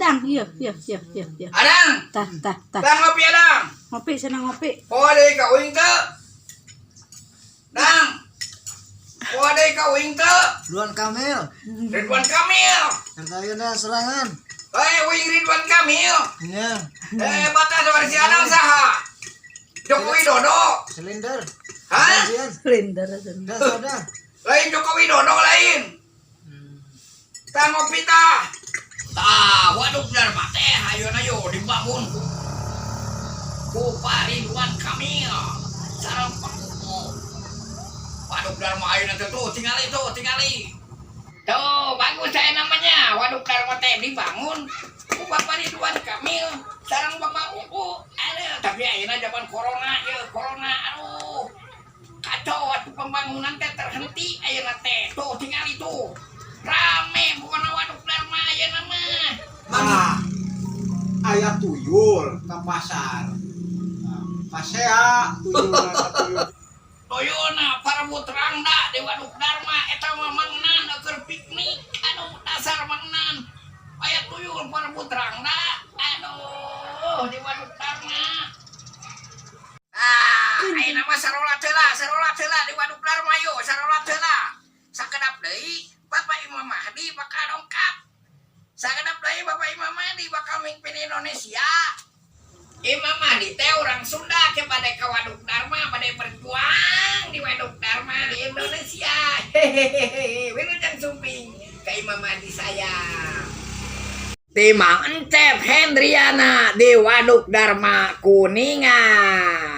Dang, iya iya iya iya iya. Adang, Tah tah tah. Dang, ngopi, Adang. Ngopi sana, ngopi. Poa deui ka uing teu? Dang. Poa deui ka uing teu? Ridwan Kamil. Ridwan Kamil. Kertayana serangan. Eh, uing Ridwan Kamil. Iya. Eh, batas si Adang saha? Joko Widodo. Silinder. Hah? Kajian. Silinder cenah. Dah sudah. Lain Joko Widodo lain. Tah, ngopi tah. Tah, Waduk Darma teh ayo ayo dibangun ku Pak Ridwan Kamil sareng Pak Kuku. Waduk Darma ayeuna teh tuh tingali, tuh tingali. Tuh, bagus saya namanya. Waduk Darma teh dibangun ku Bapak Ridwan Kamil sareng Bapak Uku. Aduh, tapi ayeuna zaman corona ya, corona, aduh. Kacau waktu pembangunan teh terhenti ayeuna teh. Tuh tingali tuh. Rame bukan Waduk Darma ayeuna mah. Ah, aya tuyul ke pasar. Nah, pasea tuyul tuyul. Tuyulna parebut rangda di Waduk Darma, eta mah mangnan keur piknik. Aduh, dasar mangnan. Aya tuyul parebut rangda. Aduh, di Waduk Darma. Ah, ayeuna mah sarolat heula, sarolat heula di Waduk Darma yo, sarolat heula. Sakedap deui Bapak Imam Mahdi bakal dongkap. Sakedap deui Bapak Imam Mahdi bakal mimpin Indonesia. Imam Mahdi teh orang Sunda ke bade ka Waduk Darma, bade berjuang di Waduk Darma di Indonesia. Hehehe, wilujeng sumping ke Imam Mahdi saya. Timang Encep Hendriana di Waduk Darma Kuningan.